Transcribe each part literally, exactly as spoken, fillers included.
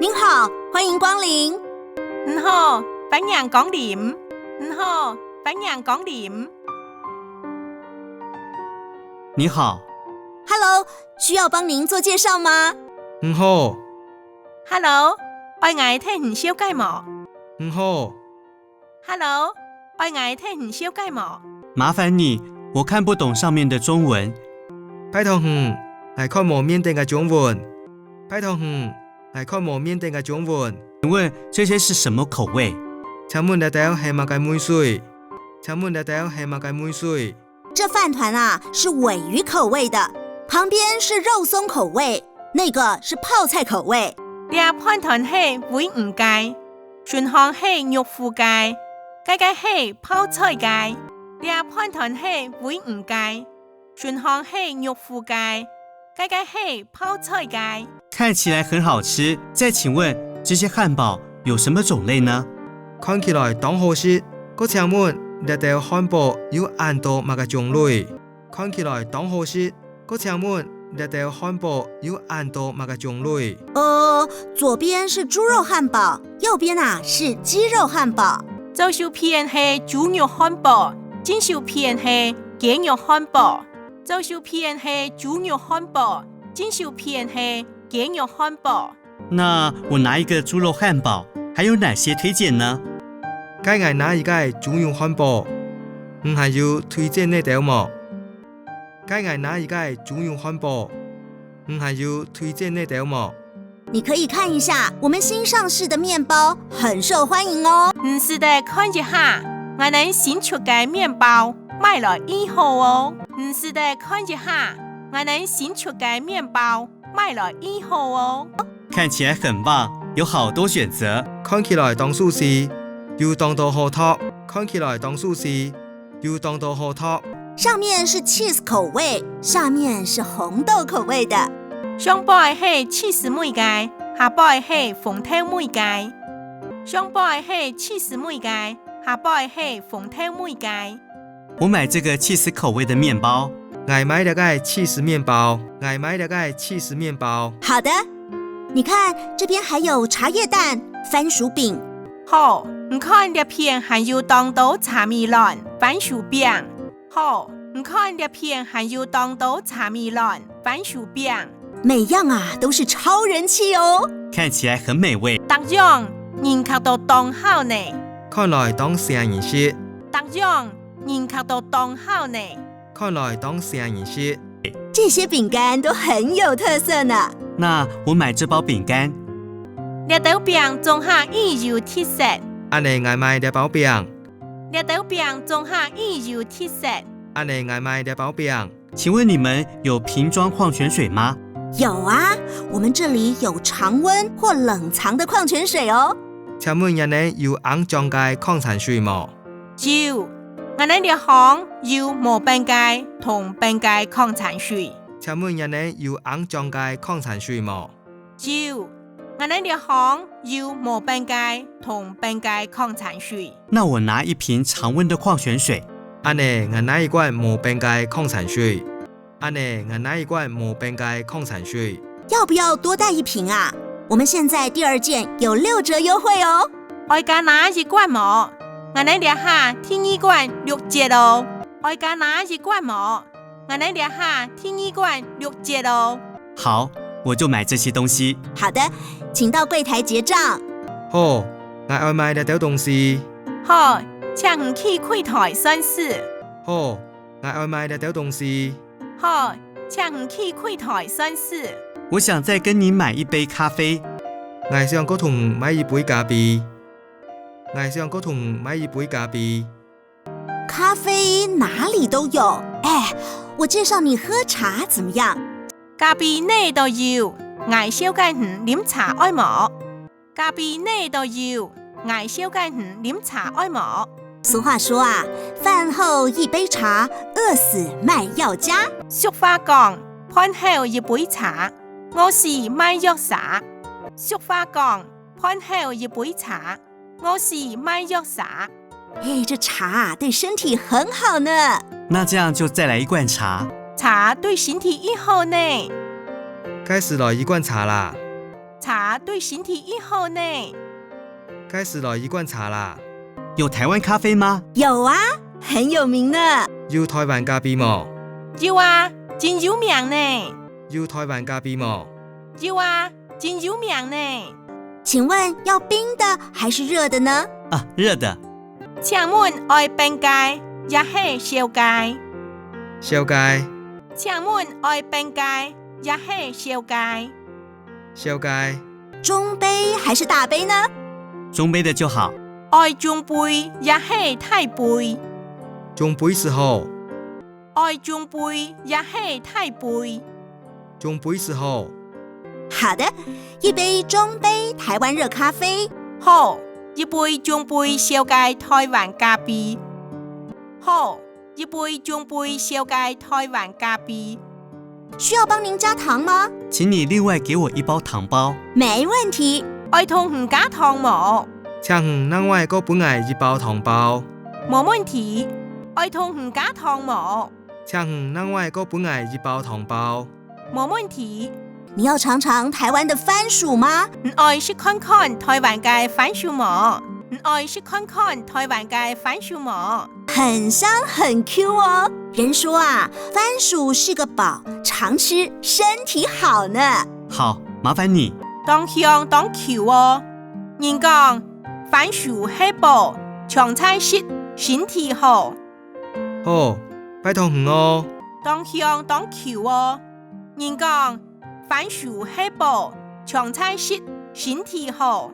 您好，欢迎光临。你好，欢迎光临。你好，欢迎光临。你好。Hello，需要帮您做介绍吗？你好。Hello，愛𠊎替你紹介無？你好。Hello，愛𠊎替你紹介無？麻烦你，我看不懂上面的中文。拜託你，𠊎看無面頂个中文。拜託你，𠊎看無面頂个中文。請问这些是什么口味？請問這兜係麼个味緒？請問這兜係麼个味緒？這飯團啊，是鮪魚口味的，旁边是肉鬆口味，那个是泡菜口味。這飯團係鮪魚个，脣項係肉脯个，該个係泡菜个。這飯團係鮪魚个，脣項係肉脯个，該个係泡菜个。看起来很好吃，再请问这些汉堡有什么种类呢？看起來當好食，過請問這兜漢堡有恁多麼个種類？看起來當好食，過請問這兜漢堡有恁多麼个種類？呃，左边是猪肉汉堡，右边啊是鸡肉汉堡。左手片係豬肉漢堡，正手片係雞肉漢堡。左手片係豬肉漢堡，正手片係雞肉漢堡。那我拿一个猪肉汉堡，还有哪些推荐呢？該𠊎拿一个豬肉漢堡，你還有推薦哪兜無？該𠊎拿一个豬肉漢堡，你還有推薦哪兜無？你可以看一下我们新上市的面包，很受欢迎哦。你使得看一下，𠊎等新出个面包，賣來異好哦。你使得看一下，𠊎等新出个面包，賣來異好哦。看起来很棒，有好多选择。看起來當舒適，有當多好擇。看起來當舒適，有當多好擇。上面是cheese口味，下面是红豆口味的。上背係cheese味个，下背係紅豆味个。上背係cheese味个，下背係紅豆味个。我买这个cheese口味的面包。𠊎買這个cheese面包。𠊎買這个cheese面包。好的，你看，这边还有茶叶蛋、番薯饼。好，你看這片還有當多茶米卵、番薯餅。好，你看這片還有當多茶米卵、番薯餅。每样啊都是超人气哦。看起来很美味。逐樣人客都當好呢。看來當唌人食。逐樣人客都當好呢。看來當唌人食。这些饼干都很有特色呢。那我买这包饼干。這兜餅總下異有特色。恁呢𠊎買這包餅。這兜餅總下異有特色。恁呢𠊎買這包餅。请问你们有瓶装矿泉水吗？有啊，我们这里有常温或冷藏的矿泉水哦。請問你等有尪裝个礦泉水無？有，𠊎等這項有無冰个同冰个礦泉水。請問你等有尪裝个礦泉水無？有，𠊎等這項有無冰个同冰个礦泉水。那我拿一瓶常温的矿泉水。恁呢，𠊎拿一罐無冰个礦泉水。恁呢，𠊎拿一罐無冰个礦泉水。要不要多带一瓶啊？我们现在第二件有六折优惠哦。愛加拿一罐無？𠊎等這下第二罐六折哦。愛加拿一罐無？ 𠊎等這下第二罐六折哦。好，我就买这些东西。好的，请到柜台结账。好，𠊎愛買這兜東西。好，請你去櫃台算數。好，𠊎愛買這兜東西。好，請你去櫃台算數。我想再跟您买一杯咖啡。𠊎想過同你買一杯咖啡。𠊎想過同你買一杯咖啡。 咖啡哪里都有，哎，我介绍你喝茶怎么样？咖啡哪都有，𠊎紹介你啉茶愛無？咖啡哪都有，𠊎紹介你啉茶愛無？俗话说啊，饭后一杯茶，饿死卖药家。俗話講，飯後一杯茶，餓死賣藥儕。俗話講，飯後一杯茶， 餓死賣藥儕。哎，这茶啊，对身体很好呢。那这样就再来一罐茶。茶對身體異好呢。該就來一罐茶啦。茶對身體異好呢。該時來一罐茶啦。有台灣咖啡嗎？有啊，很有名呢。有台灣咖啡無？有啊，真有名呢。有台灣咖啡無？有啊，真有名呢。請問要冰的還是熱的呢？啊，熱的。請問愛冰个，也係燒个？燒个。請問愛冰个，也係燒个？燒个。中杯還是大杯呢？中杯的就好。愛中杯，也係大杯？中杯就好。愛中杯，也係大杯？中杯就好。好的，一杯中杯台灣熱咖啡。好，一杯中杯燒个台灣咖啡。好，一杯中杯燒个台灣咖啡。需要幫您加糖嗎？請你另外給我一包糖包。沒問題。愛同你加糖無？請你另外過分𠊎一包糖包。無問題。愛同你加糖無？請你另外過分𠊎一包糖包。無問題。你要嚐嚐台灣的番薯嗎？你愛食看看台灣个番薯無？你愛食看看台灣个番薯無？很香很Q哦。人說啊，番薯是個寶，常吃身體好呢。好，麻煩你。當香當Q哦。人講，番薯係寶，常在食，身體好。 好，拜託你哦。當香當Q哦。人講，番薯係寶，常在食，身體好。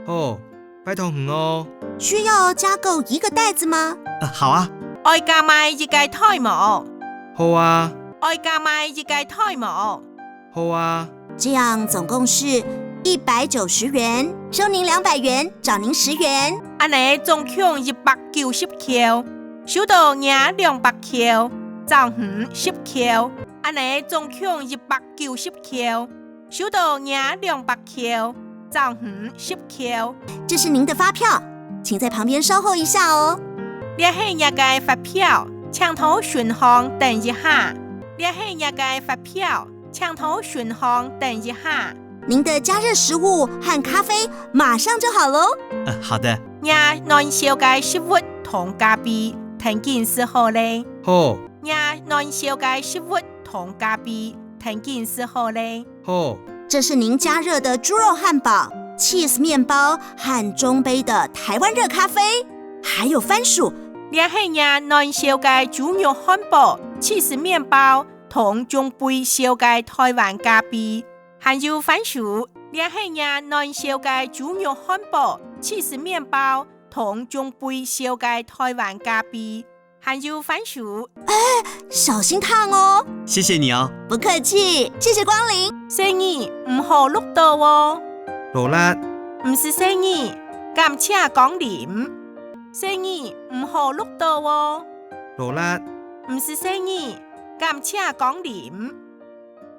好，拜託你哦。需要加購一個袋子嗎？呃，好啊。愛加買一個袋無？好啊。愛加買一個袋無？ 好啊。這樣總共是一百九十元，收您兩百元，找您十元。恁呢總共一百九十箍，收著若兩百箍，找你十箍。恁呢總共一百九十箍，收著若兩百箍，找你十箍。這是您的發票，請在旁邊稍候一下哦。這係若个發票，請在脣項等一下。這係若个發票， 請在脣項等一下。您的加熱食物和咖啡馬上就好嘍。呃，好的。若暖燒个食物同咖啡，跈緊就好咧。好。若暖燒个食物同咖啡，跈緊就好咧。好。這是您加熱的豬肉漢堡、cheese麵包和中杯的台灣熱咖啡，還有番薯。這係若暖燒个豬肉漢堡、cheese麵包 同中杯燒个台灣咖啡，還有番薯。這係若暖燒个豬肉漢堡、cheese麵包，同中杯燒个台灣咖啡，還有番薯。小心燙哦。謝謝你哦。不客氣，謝謝光臨。細義，毋好熝著哦。勞力。毋使細義，感謝光臨。細義，毋好熝著哦。勞力。毋使細義，感謝光臨。